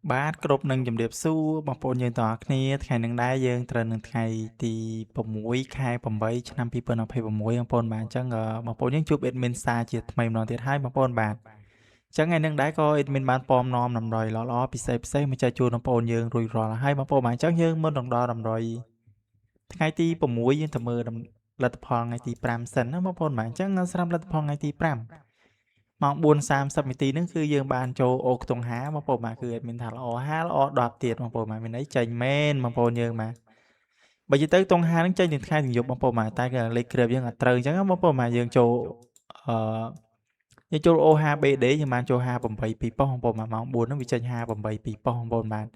បាទគ្រប់នឹងជំរាបសួរបងប្អូនយើងទាំងអស់គ្នាថ្ងៃនឹងដែរយើងត្រូវនឹងថ្ងៃទី6ខែ8ឆ្នាំ2026បងប្អូនបាទអញ្ចឹងបងប្អូនយើងជួប admin សាជាថ្មីម្ដងទៀតហើយបងប្អូនបាទអញ្ចឹងថ្ងៃនឹងដែរក៏ admin បានពំនាំតម្រុយល្អៗពិសេសពិសេសមកចែកជូនបងប្អូនយើងរួចរាល់ហើយបងប្អូនបាទអញ្ចឹងយើងមុននឹងដល់តម្រុយថ្ងៃទី6យើងទៅមើលលទ្ធផលថ្ងៃទី5សិនណាបងប្អូនបាទអញ្ចឹងស្រាប់លទ្ធផលថ្ងៃទី5ម៉ោង4:30នាទីហ្នឹងគឺយើងបានចូលអូខ្ទង់5បងប្អូនបាទគឺ admin ថាល្អ5ល្អ10ទៀតបងប្អូនបាទមានអីចេញមែនបងប្អូនយើងបាទបើនិយាយទៅខ្ទង់5ហ្នឹងចេញទាំងថ្ងៃទាំងយប់បងប្អូនបាទតែគឺលេខគ្របយើងអត់ត្រូវអញ្ចឹងបងប្អូនបាទយើងចូលអឺយើងចូល O5BD យើងបានចូល58 2ប៉ុស្តិ៍បងប្អូនបាទម៉ោង4ហ្នឹងវាចេញ58 2ប៉ុស្តិ៍បងប្អូនបាទ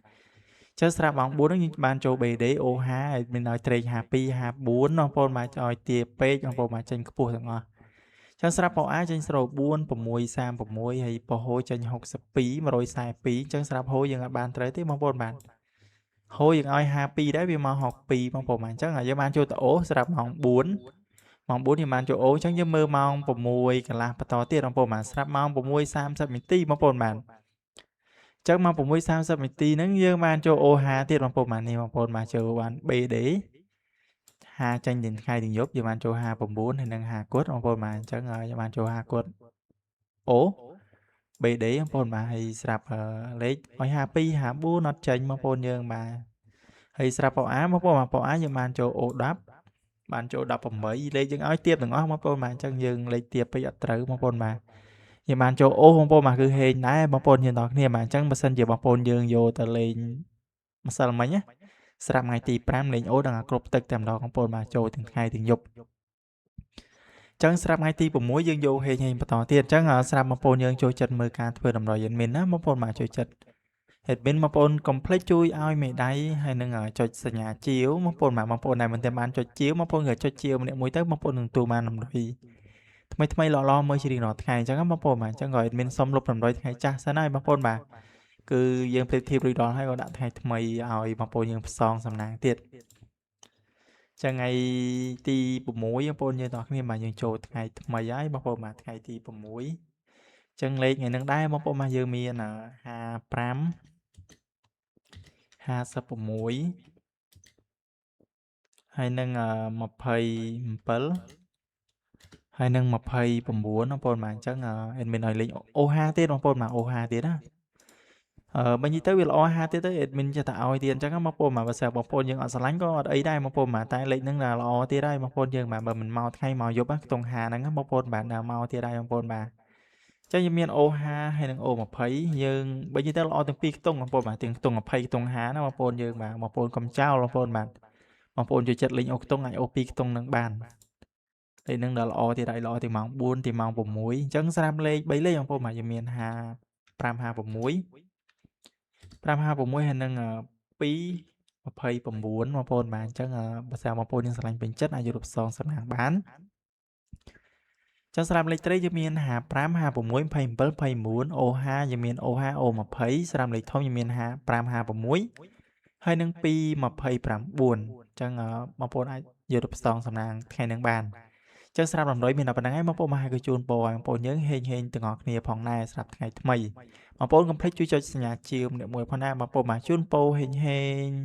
ចឹងស្រាប់ម៉ោង4ហ្នឹងយើងបានចូល BD O5 មានឲ្យត្រេក52 54បងប្អូនបាទឲ្យទាពេកបងប្អូនបាទចេញខ្ពស់ទាំងអស់ចឹងស្រាប់ប៉អាចេញ04 6 36ហើយប៉ហូចេញ62 142ចឹងស្រាប់ហូយើងអត់បានត្រូវទេបងប្អូនបាទហូយើងឲ្យ52ដែរវាមក62បងប្អូនបាទអញ្ចឹងយើងបានចូលទៅអូស្រាប់ម៉ោង4ម៉ោង4យើងបានចូលអូអញ្ចឹងយើងមើលម៉ោង6កន្លះបន្តទៀតបងប្អូនបាទស្រាប់ម៉ោង6:30នាទីបងប្អូនបាទចឹងម៉ោង6:30នាទីហ្នឹងយើងបានចូល O5 ទៀតបងប្អូនបាទនេះបងប្អូនបាទចូលបាន BD 5ចេញទាំងថ្ងៃទាំងយប់យើងបានចូល59ហើយនឹង5គត់បងប្អូនបាទអញ្ចឹងយើងបានចូល5គត់អូ BD បងប្អូនបាទហើយស្រាប់លេខឲ្យ52 54អត់ចេញបងប្អូនយើងបាទហើយស្រាប់ប៉អាបងប្អូនបាទប៉អាយើងបានចូល O10 បានចូល18លេខយើងឲ្យទៀបទាំងអស់បងប្អូនបាទអញ្ចឹងយើងលេខទៀបពេកអត់ត្រូវបងប្អូនបាទយើងបានចូលអូបងប្អូនបាទគឺហេងដែរបងប្អូនយើងទាំងគ្នាបាទអញ្ចឹងបើសិនជាបងប្អូនយើងយកទៅលេងម្សិលមិញណាស្រាប់ថ្ងៃទី5លេងអូដល់គ្រប់ទឹកតែម្ដងបងប្អូនបាទចូលទាំងថ្ងៃទាំងយប់ចឹងស្រាប់ថ្ងៃទី6យើងយកហេងហេងបន្តទៀតអញ្ចឹងស្រាប់បងប្អូនយើងចូលចិត្តមើលការធ្វើតម្រុយ admin ណាបងប្អូនបាទចូលចិត្ត admin បងប្អូនកុំភ្លេចជួយឲ្យមេដៃហើយនឹងចុចសញ្ញាជាវបងប្អូនបាទបងប្អូនដែលមិនទាន់បានចុចជាវបងប្អូនក៏ចុចជាវម្នាក់មួយទៅបងប្អូននឹងទទួលបានតម្រុយថ្មីថ្មីល្អៗមើលជារៀងរាល់ថ្ងៃអញ្ចឹងបងប្អូនបាទអញ្ចឹងក៏ admin សុំលុបតម្រុយថ្ងៃចាស់សិនហើយបងប្អូនបាទគឺយើងប្រៀបធៀបរួចរាល់ហើយក៏ដាក់ថ្ងៃថ្មីឲ្យបងប្អូនយើងផ្សងសំណាងទៀតចឹងថ្ងៃទី6បងប្អូនយើងទាំងអស់គ្នាបាទយើងចូលថ្ងៃថ្មីហើយបងប្អូនបាទថ្ងៃទី6ចឹងលេខថ្ងៃហ្នឹងដែរបងប្អូនបាទយើងមាន55 56ហើយនឹង27ហើយនឹង29បងប្អូនបាទអញ្ចឹង admin ឲ្យលេខ O5 ទៀតបងប្អូនបាទ O5 ទៀតណាអឺបើនិយាយទៅវាល្អ5ទៀតទៅ admin ចេះតែឲ្យទៀតអញ្ចឹងបងប្អូនបាទបើសិនបងប្អូនយើងអត់ស្រឡាញ់ក៏អត់អីដែរបងប្អូនបាទតែលេខហ្នឹងល្អទៀតហើយបងប្អូនយើងបាទបើមិនមកថ្ងៃមកយប់ខ្ទង់5ហ្នឹងបងប្អូនបាទដើរមកទៀតហើយបងប្អូនបាទចឹងយើងមាន O5 ហើយនិង O20 យើងបើនិយាយទៅល្អទាំងពីរខ្ទង់បងប្អូនបាទទាំងខ្ទង់20ខ្ទង់5ណាបងប្អូនយើងបាទបងប្អូនកុំចោលបងប្អូនបាទបងប្អូនចូលចិត្តលេងអូខ្ទង់អាចអូ2ខ្ទង់នឹងបានលេខនឹងដល់ល្អទៀតហើយល្អទីម៉ោង4ទីម៉ោង6អញ្ចឹងស្រាប់លេខ3លេខបងប្អូនបាទយើងមាន5 556 556ហើយនឹង2 29បងប្អូនបាទអញ្ចឹងបើសិនបងប្អូនយើងស្រឡាញ់ពេញចិត្តអាចយករផ្សងសំណាងបានចឹងស្រាប់លេខត្រីយើងមាន55 56 27 29 O5 យើងមាន O5 O20 ស្រាប់លេខធំយើងមាន55 56ហើយនឹង2 29អញ្ចឹងបងប្អូនអាចយករផ្សងសំណាងថ្ងៃនឹងបានចឹងស្រាប់តម្រុយមានតែប៉ុណ្្នឹងហើយបងប្អូនមកឲ្យគឺជូនពរឲ្យបងប្អូនយើងហេងហេងទាំងអស់គ្នាផងដែរស្រាប់ថ្ងៃថ្មីបងប្អូនកុំភ្លេចជួយចុចសញ្ញាជាវម្នាក់មួយផងដែរបងប្អូនមកជូនពរហេងហេង។